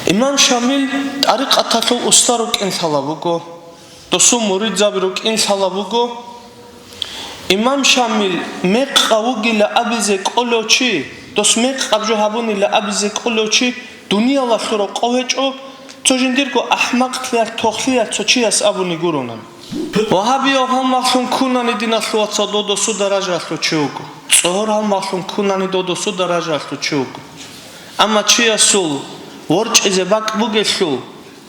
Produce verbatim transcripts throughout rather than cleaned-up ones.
Имам Шамил тӀарикъаталъул уста рукӀин лъала буго, досул муридзаби рукӀин лъала буго. Имам Шамил мекъав вугила абизе кӀолев чи, дос мекъаб жо гьабунила абизе кӀолев чи дуниялалъул рокъов гьечӀо, цо жиндирго ахӀмакълъиялъ, тохлъиялъ цо чияс абуни гуронан. Вагьабияв гьалмагълъун ккунани, диналъул вацал, дов досул даражаялъул чи вуго. ЦӀогьор гьалмагълъун ккунани, дов досул даражаялъул чи вуго. Амма чиясул ворчӀизе бакӀ бугелъул,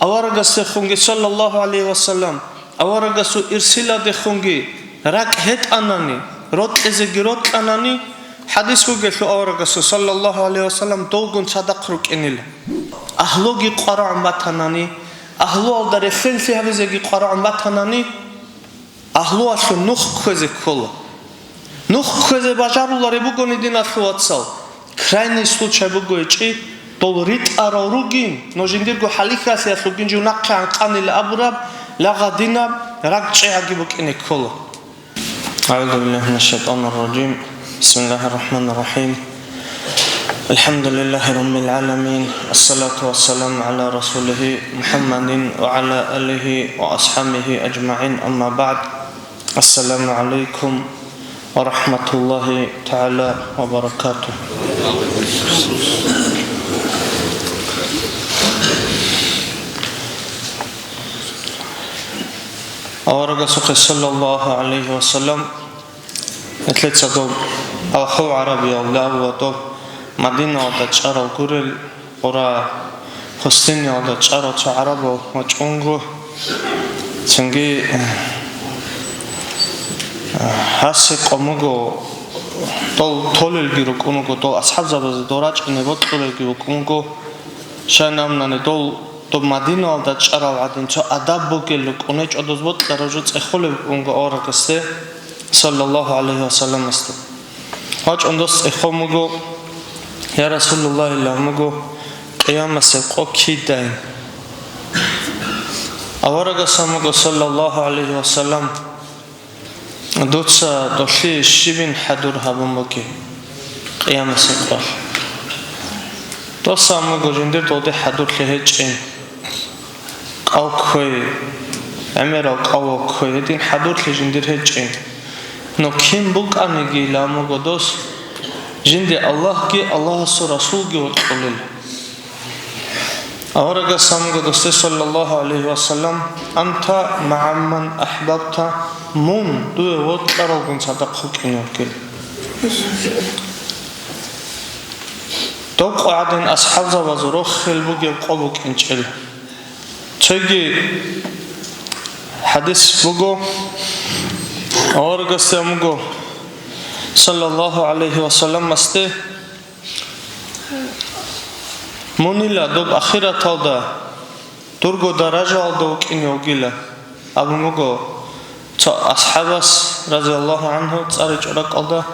аварагасдехунги, саллаллагьу гӀалайгьи вассалам, аварагасул ирсиладехунги ракӀ гьетӀанани, рокьизеги рокьанани, хӀадис бугелъул аварагасул, саллаллагьу гӀалайгьи вассалам, довгун цадахъ рукӀинила. Агьлуги къварагӀун батанани, агьлуялда релълъенлъи гьабизеги къварагӀун батанани, агьлуялъул нух кквезе ккола. Нух кквезе бажарулареб бугони, диналъул вацал, крайний случай буго гьечӀи, дол ритӀарал ругин, но жиндирго хӀалихьалъиялъугин жив нахъегӀан къанила абураб, лагъадинаб, ракӀчӀегӀаги букӀине ккола. أعوذ بالله من الشيطان الرجيم. بسم الله الرحمن الرحيم. الحمد لله رب العالمين. الصلاة والسلام على رسوله محمد وعلى آله وأصحابه أجمعين. أما بعد. السلام عليكم ورحمة الله تعالى وبركاته. Аварагасухъе, саллаллагьу гӀалайгьи вассалам, нилъеца доб Алхул ГӀарабиялда ва доб Мадинаялда чӀарал гурел, гъура пустыниялда чӀарал цо гӀарабал вачӀунго, цинги, гьасе къомуго, дол толелги рукӀун вуго, дол асхӀабзабазе дол рачӀине бокьулелги вукӀун вуго, щайин абунани дол доб Мадинаялда чӀарал гӀадин, цо адаб бугел рукӀунечӀо, доз бокьараб жо цӀехолеб букӀунго аварагасде, саллаллагьу гӀалайгьи вассаламасда. ВачӀун дос цӀехун буго, я Расулуллагь, илан буго, къиямасеб къо кидайин? Аварагас абун буго, саллаллагьу гӀалайгьи вассалам, Дуца долъие щибин хӀадур гьабун бугеб къиямасеб къоялъ? Дос абун буго, жиндир долде хӀадурлъи гьечӀин. Кьав кквей, гӀемерал кьавал кквей, гьедин хӀадурлъи жиндир гьечӀин. Но кин букӀаниги, илан буго дос, жинде Аллагьги Аллагьасул Расулги вокьулел. Аварагас абун буго досде, саллаллагьу гӀалайгьи вассалам, «Анта магӀа ман ахӀбабта», мун дуе вокьаралгун цадахъ вукӀине вугел. Доб къо гӀадин асхӀабзабазул рохел бугеб къо букӀинчӀел. Цоги хӀадис буго, аварагасде абун буго, саллаллагьу гӀалайгьи вассаламасде, Мунила доб ахираталда дурго даражаялда вукӀине вугила, абун буго цо асхӀабас, разияллагьу гӀангьу, цӀаричӀо ракӀалда,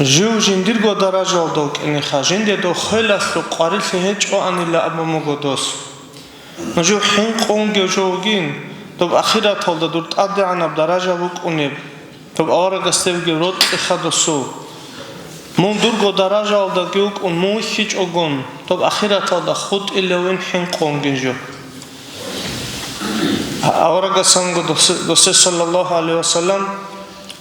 жив жиндирго даражаялда вукӀинеха, жинде дов хвелалъул къварилъи гьечӀоанила, абун буго дос. Нуж хӀинкъунги жо вугин, доб ахираталда дур тӀадегӀанаб даража букӀунеб, доб аварагасде бугеб рокьи хадусу. Мун дурго даражаялдаги вукӀун, мун вихьичӀогун, доб ахираталда хутӀилевин хӀинкъунги жо. Аварагас абун буго досе, досе, саллаллагьу гӀалайгьи вассалам,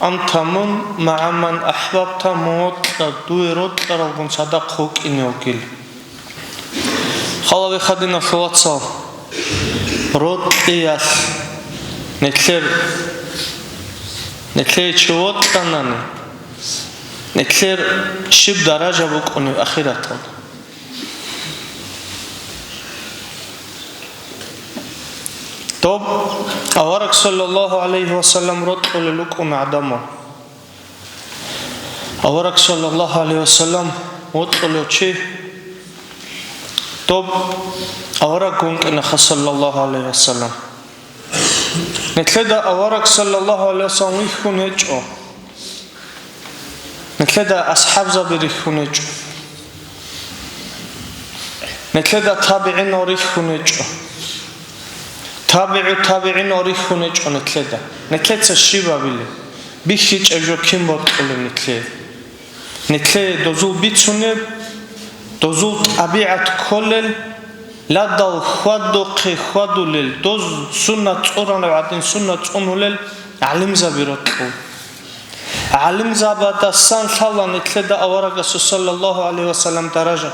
«Анта мун магӀа ман ахӀбабта», мун вокьа дуе рокьаралгун цадахъ вукӀине вугил. Халавихъа, диналъул вацал, рокьиялъ нилъер, нилъее чи вокьанани, нилъер щиб даража букӀунеб ахираталда? Доб авараг, саллаллагьу гӀалайгьи вассалам, рокьулел рукӀуна гӀадамал. Авараг, саллаллагьу гӀалайгьи вассалам, вокьулев чи, доб авараг вукӀинаха, саллаллагьу гӀалайгьи вассалам. Нилъеда авараг, саллаллагьу гӀалайгьи вассалам, вихьун гьечӀо. Нилъеда асхӀабзаби рихьун гьечӀо. Нилъеда табигӀинал рихьун гьечӀо. ТабигӀу табигӀинал рихьун гьечӀо нилъеда. Нилъеца щиб абилеб? БихьичӀеб жо кин бокьулеб нилъее? Нилъее дозул бицунеб, дозул тӀабигӀат кколел, ладал хьвадухъе хьвадулел, доз суннат цӀуранаб гӀадин суннат цӀунулел гӀалимзаби рокьул. ГӀалимзабадасан лъала нилъеда аварагасул саллаллагьу гӀалайгьи вассалам даража.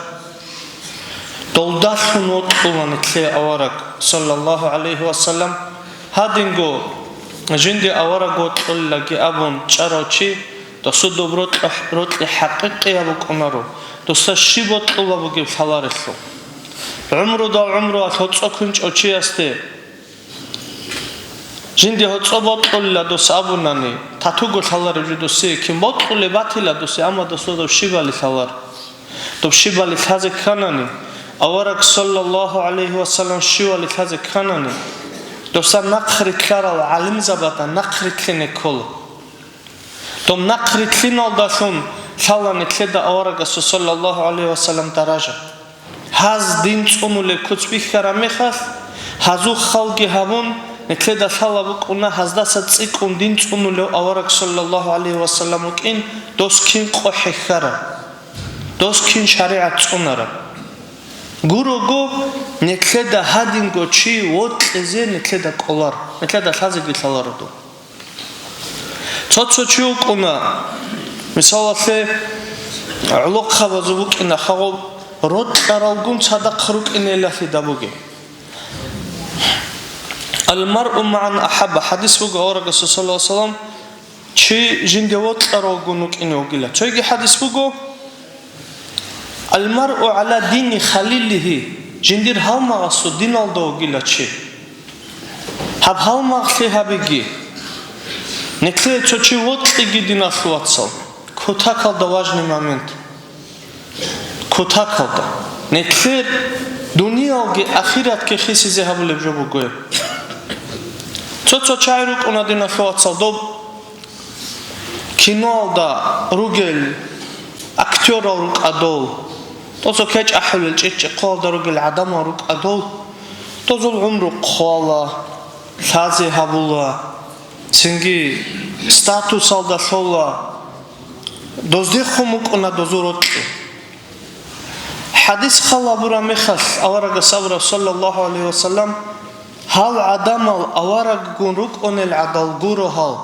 Долдалъун вокьула нилъее авараг саллаллагьу гӀалайгьи вассалам. Гьадинго жинде авараг вокьулелги абун чӀарав чи, досул доб рокьи, рокьи хӀакъикъияб букӀунаро, досда щиб бокьула бугеб лъаларелъул. ГӀумрудал гӀумруялъ гьоцӀо ккунчӀев чиясде жинде гьоцӀо бокьулила дос абунани, татуго лъалареб жо досие, кин бокьулеб батила досие, амма досда доб щибали лъалар. Доб щибали лъазе кканани, авараг саллаллагьу гӀалайгьи вассалам щивали лъазе кканани, досда нахърилълъарал гӀалимзабада нахърилълъине ккола. Доб нахърилълъиналдалъун лъала нилъеда аварагасул саллаллагьу гӀалайгьи вассалам даража. Гьаз дин цӀунулеб куц бихьараб мехалъ, гьазул халги гьабун, нилъеда лъала букӀуна гьаздаса цӀикӀкӀун дин цӀунулев авараг саллаллагьу гӀалайгьи вассалам вукӀин, дос кин къо хӀехьараб, дос кин шаригӀат цӀунараб. Гурого, нилъеда гьадинго чи вокьизе нилъеда кӀолар, нилъеда лъазеги лъаларо доб. Цо-цо чи вукӀуна, мисалалъе, гӀолохъабазул букӀина хагъуб, рокьаралгун цадахъ рукӀинелалъидал бугеб. Ал-маръу магӀан ахӀабба, хӀадис буго аварагасул саллаллагьу гӀалайгьи вассалам, чи жинде вокьаралгун вукӀине вугила. Цоги хӀадис буго, Ал-маръу гӀала дини халилигьи, жиндир гьалмагъасул диналда вугила чи. Гьаб гьалмагълъи гьабиги. Нилъее цо чи вокьиги, диналъул вацал, кутакалда важный момент. Кутакалда. Нилъер дуниялги ахиратги хисизе гьабулеб жо буго. Цо-цо чагӀи рукӀуна, диналъул вацал, доб киноялда ругел актёрал рукӀа дол, дозул кечӀ ахӀулел чӀечӀехъуялда ругел гӀадамал рукӀа дол, дозул гӀумру хъвала, лъазе гьабула, цинги статусалда лъола, доздехун букӀуна дозул рокьи. ХӀадис хал гьабураб мехалъ аварагас абура, саллаллагьу гӀалайгьи вассалам, гьал гӀадамал авараггун рукӀунел гӀадал гуро гьал.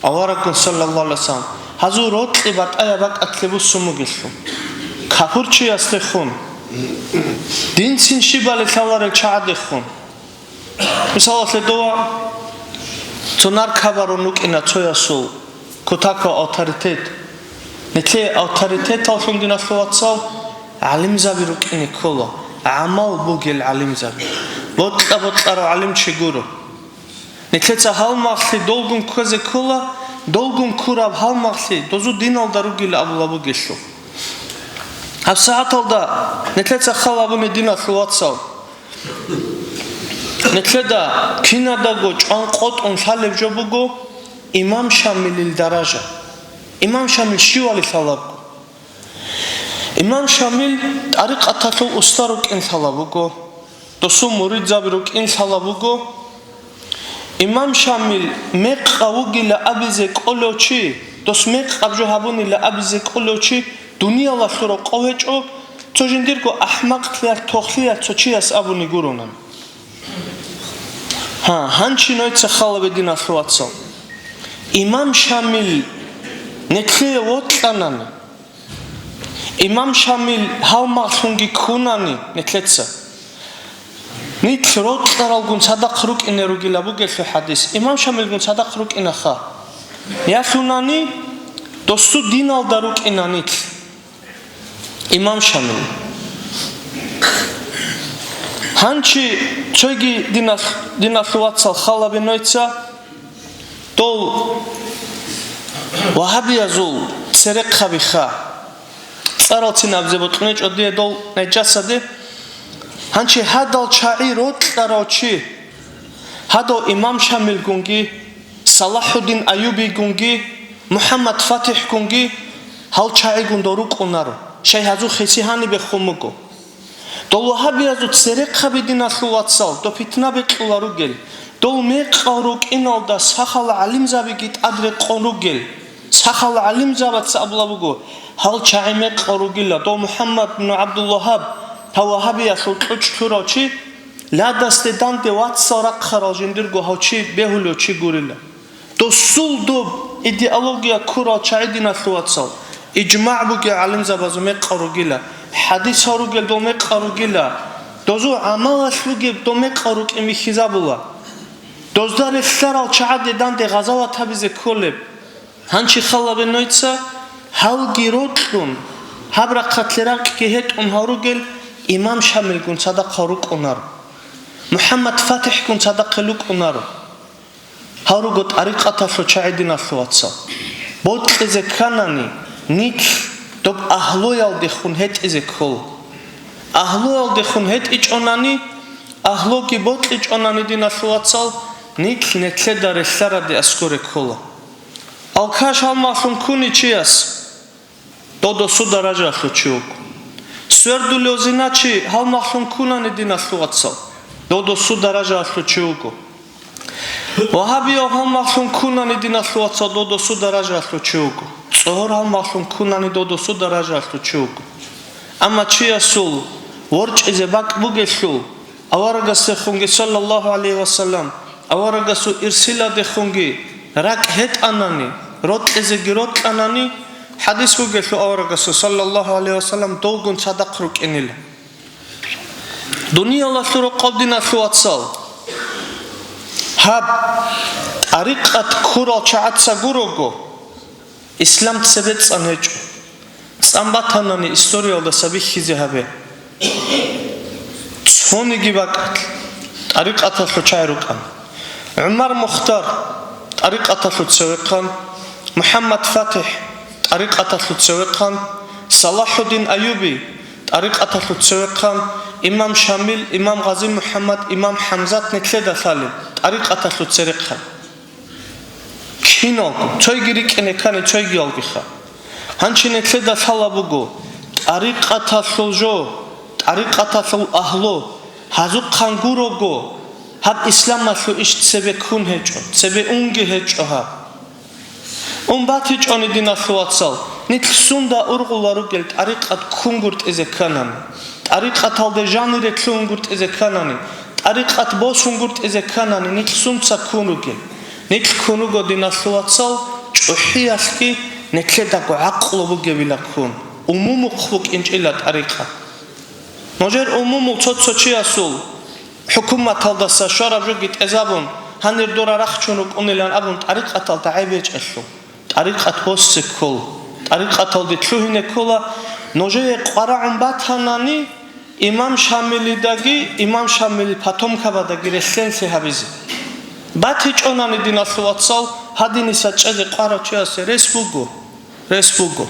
Авараггун, саллаллагьу гӀалайгьи вассалам, гьазул рокьи батӀаяб бакӀалде буссун бугелъул, капурчиясдехун, динцин щибали лъаларел чагӀадехун. Мисалалъе, дова цо наркабарун рукӀина цоясул кутакав авторитет. Нилъее авторитеталлъун, диналъул вацал, гӀалимзаби рукӀине ккола, гӀамал бугел гӀалимзаби. Бокьа-бокьарав гӀалимчи гуро. Нилъеца гьалмагълъи долгун кквезе ккола, долгун ккураб гьалмагълъи дозу диналда ругила абула бугелъул. ГьабсагӀаталда нилъеца хал гьабуни, диналъул вацал, нилъеда кинадаго чӀванкъотӀун лъалеб жо буго имам Шамилил даража. Имам Шамил щивали лъалабго? Имам Шамил тӀарикъаталъул уста рукӀин лъалаб буго, досул муридзаби рукӀин лъалаб буго. Имам Шамил мекъав вугила абизе кӀолев чи, дос мекъаб жо гьабунила абизе кӀолев чи дуниялалъул рокъов гьечӀо, цо жиндирго ахӀмакълъиялъ, тохлъиялъ цо чияс абуни гуронан. Гьа, гьанчи нойца хал гьабе, диналъул вацал. Имам Шамил нилъее вокьанани, имам Шамил гьалмагълъунги ккунани нилъеца, нилъ рокьаралгун цадахъ рукӀине ругила бугелъул хӀадис, имам Шамилгун цадахъ рукӀинаха. Ялъунани, досу диналда рукӀина нилъ. Имам Шамил. Гьанчи цоги, динал-, диналъул вацал, хал гьабе нойца, дол вагьабиязул церехъабиха. ЦӀаралцин абизе бокьунечӀо дие дол нечӀасаде. Гьанчи гьадал чагӀи рокьарав чи, гьадав имам Шамилгунги, Салахьуддин Аюбигунги, МухӀаммад ФатихӀгунги гьал чагӀигун дол рукӀунаро, щай гьазул хиси гьанибехун буго. Дол вагьабиязул церехъаби, диналъул вацал, дов питна бекьула ругел, дол мекъал рукӀиналда сахал гӀалимзабиги тӀад рекъон ругел, сахал гӀалимзабаца абула буго, гьал чагӀи мекъал ругила, дов МухӀаммад бну ГӀабдулвагьаб, Гьав вагьабиялъул кьучӀ лъурав чи, ладасде данде вацал рахъарал жиндирго гьав чи бегьулев чи гурила. Досул доб идеология ккурал чагӀи, диналъул вацал, иджмагӀ бугеб гӀалимзабазул мекъал ругила, хӀадисал ругел дол мекъал ругила, дозул гӀамалалъ бугеб дол мекъал рукӀин бихьизабула. Дозда релълъарал чагӀаде данде гъазават гьабизе кколеб. Гьанчи халабе нойца, гьалги рокьун, гьаб рахъалъе ракьги гьетӀун гьал ругел имам Шамилгун цадахъал рукӀунаро, МухӀаммад ФатихӀгун цадахъе рукӀунаро. Гьал руго тӀарикъаталъул чагӀи, диналъул вацал. Бокьизе кканани, нилъ доб агьлуялдехун гьетӀизе ккола. Агьлуялдехун гьетӀичӀонани, агьлуги бокьичӀонани, диналъул вацал, нилъ нилъеда релълъараде аскӀоре ккола. Алкаш гьалмагълъун ккуни чияс, додо суд даражаялъул чи вуго. Свердулев зиначи гьалмагълъун ккунани, диналъул вацал, додо суд даражаялъул чи вуго. Вагьабияв гьалмагълъун ккунани, диналъул вацал, додо суд даражаялъул чи вуго. ЦӀогьор гьалмагълъун ккунани, додо суд даражаялъул чи вуго. Амма чиясул ворчӀизе бакӀ бугелъул, аварагасдехунги, саллаллагьу гӀалайгьи вассалам, аварагасул ирсиладехунги ракӀ гьетӀанани, рокьизеги рокьанани, хӀадис бугелъул аварагасул, саллаллагьу гӀалайгьи вассалам, довгун цадахъ рукӀинила. Дуниялалъул рокъоб, диналъул вацал, гьаб тӀарикъат ккурал чагӀаца гурого, ислам цебе цӀан гьечӀо. ЦӀан батанани историялдаса бихьизе гьабе. Цониги бакӀалъ тӀарикъаталъул чагӀи рукӀана. ГӀумар Мухтар тӀарикъаталъул цевехъан, МухӀаммад ФатихӀ тӀарикъаталъул цевехъан, Салахьудин Аюби тӀарикъаталъул цевехъан, имам Шамил, имам Гъази МухӀаммад, имам ХӀамзат нилъеда лъалеб тӀарикъаталъул церехъан. Киналго, цойги рикӀкӀине ккани, цойгиялгиха. Гьанчи нилъеда лъала буго, тӀарикъаталъул жо, тӀарикъаталъул агьлу, гьазухъан гурого, гьаб исламалъул иш цебе ккун гьечӀо, цебе унги гьечӀо гьаб. Ун батичӀони, диналъул вацал, нилъ сунда ургъула ругел тӀарикъат ккунгуртӀизе кканани, тӀарикъаталде жанире лъугьунгуртӀизе кканани, тӀарикъат босунгуртӀизе кканани, нилъ сунца ккун ругел? Нилъ ккун руго, диналъул вацал, чӀухӀиялъги нилъедаго гӀакълу бугебила ккун, умумухъ букӀинчӀила тӀарикъат. Нужер умумул цо-цо чиясул хӀукуматалдаса щвараб жоги тӀезабун, гьанир дора рахчун рукӀунилан абун, тӀарикъаталда гӀеб гьечӀелъул, тӀарикъат боссе ккола, тӀарикъаталде лъугьине ккола. Нужее къварагӀун батанани, имам Шамилидаги, имам Шамилил потомкабадаги релълъенлъи гьабизе. БатичӀонани, диналъул вацал, гьадиниса чӀезе къварав чиясе рес буго. Рес буго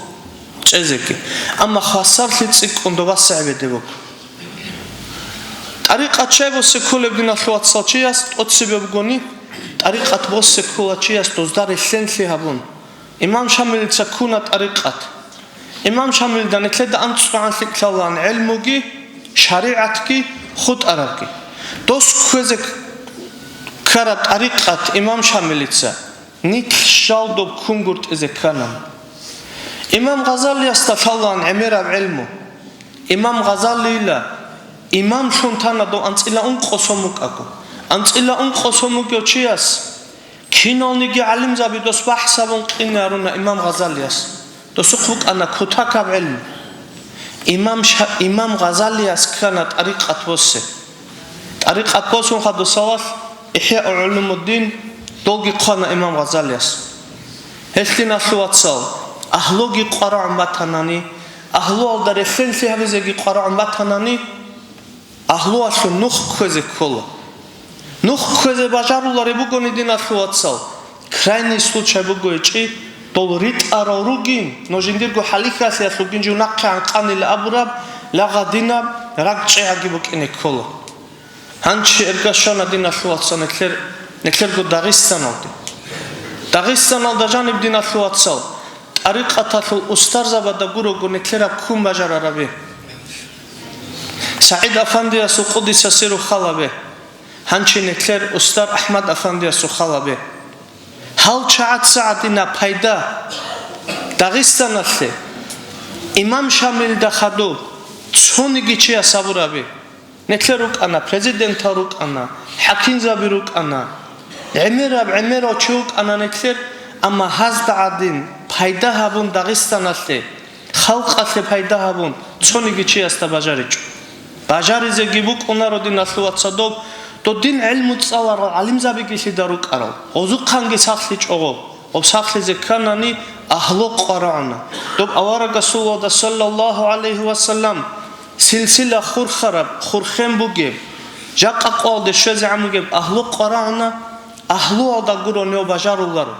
чӀезеги. Амма хвасарлъи цӀикӀкӀун добасе гӀебеде буго. ТӀарикъат щай боссе кколеб, диналъул вацал, чияс тӀоцебе бугони, тӀарикъат боссе ккола чияс дозда релълъенлъи гьабун. Имам Шамилица ккуна тӀарикъат. Имам Шамилида нилъеда анцӀгогӀан лъикӀлъалаан гӀелмуги, шаригӀатги, хутӀарабги. Дос кквезе ккараб тӀарикъат имам Шамилица нилъ щал доб ккунгуртӀизе ккана. Имам Гъазалиясда лъалаан гӀемераб гӀелму. Имам Гъазалийила имамлъун тана дов анцӀила ункъо сон вукӀаго. АнцӀила ункъо сон вугев чияс киналниги гӀалимзаби дос бахӀс гьабун къине гьаруна имам Гъазалияс. Досухъ букӀана кутакаб гӀелму. Имам Ша-, имам Гъазалияс ккана тӀарикъат босе. ТӀарикъат босун хадусалалъ ИхӀяу гӀулумуддин долги хъвана имам Гъазалияс. Гьелъ, диналъул вацал, агьлуги къварагӀун батанани, агьлуялда релълъенлъи гьабизеги къварагӀун батанани, агьлуялъул нух кквезе ккола. Нух кквезе бажарулари бугони, диналъул вацал, крайний случай буго гьечӀи, дол ритӀарал ругин, но жиндирго хӀалихьалъиялъугин жив нахъе гӀанкъанила абураб, лагъадинаб, ракӀчӀегӀаги букӀине ккола. Гьанчи эргашана, диналъул вацал, нилъер, нилъерго Дагъистаналде. Дагъистаналда жаниб, диналъул вацал, тӀарикъаталъул устарзабада гурого нилъераб ккун бажарарабе. СагӀид Афандиясул къуддиса сирругьу халабе. Гьанчи нилъер устар АхӀмад Афандиясул халабе. Гьал чагӀаца гьадина пайда Дагъистаналъе имам Шамилда хадуб, Цониги чияс гьабураб. Нилъер рукӀана, президентал рукӀана, хӀакимзаби рукӀана, гӀемераб, гӀемерав чи вукӀана нилъер, амма гьазда гӀадин пайда гьабун Дагъистаналъе, халкъалъе пайда гьабун, цониги чиясда бажаричӀо. Бажаризеги букӀунаро, диналъул вацал, доб, додин гӀилму цӀаларал гӀалимзабиги лъида рукӀарал, гъозухъанги сахлъичӀого. Гъоб сахлъизе кканани, агьлу къварагӀуна. Доб аварагасул вада, саллаллагьу гӀалайгьи вассалам, силсила хурхараб, хурхен бугеб, жакъа къоялде щвезегӀан бугеб агьлу къварагӀуна, агьлуялда гурони гьев бажаруларо.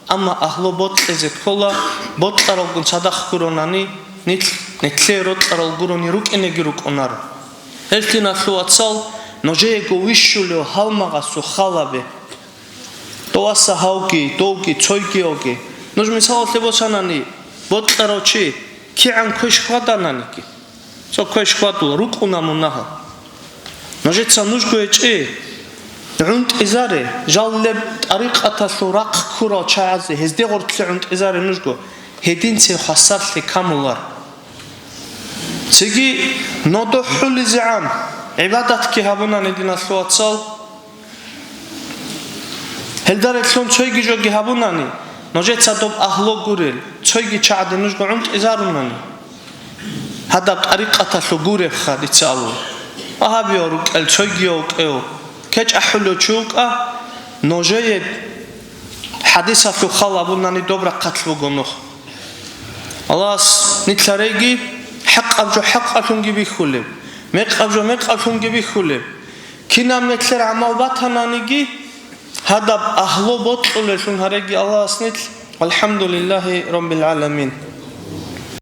Амма агьлу бокьизе ккола, бокьаралгун цадахъ гуронани, нилъ, нилъее рокьарал гурони рукӀинеги рукӀунаро. Гьелъ, диналъул вацал, нужеего вищулев гьалмагъасул халабе. Доваса гьавги, довги, цойги йоги. Нуж мисалалъе босанани, бокьарав чи кигӀан квеш хьвадананиги, цо квеш хьвадула, рукӀуна мунагьал. Нужеца нужго гьечӀи, гӀунтӀизаре, жал леб тӀарикъаталъул рахъ ккурал чагӀазе, гьезде гъоркье гӀунтӀизаре нужго, гьединцин хвасарлъи камулар. Цинги нодо хӀулизегӀан гӀибадатги гьабунани, диналъул вацал, гьелда релълъун цойги жоги гьабунани, нужеца доб агьлу гурел, цойги чагӀаде нужго гӀунтӀизарунани, гьадаб тӀарикъаталъул гуребха дица абу. Вагьабияв рукӀел, цойгияв вукӀев, кечӀ ахӀулев чи вукӀа, нужее хӀадисалъул хал абунани доб рахъалъ буго нух. Аллагьас нилъ гьареги, хӀакъаб жо хӀакъалъунги бихьулеб, мекъаб жо мекъалъунги бихьулеб. Кинаб нилъер гӀамал батананиги, гьадаб агьлу бокьулеллъун гьареги Аллагьас нилъ. ВалхӀамдулиллагьи раббил гӀаламин.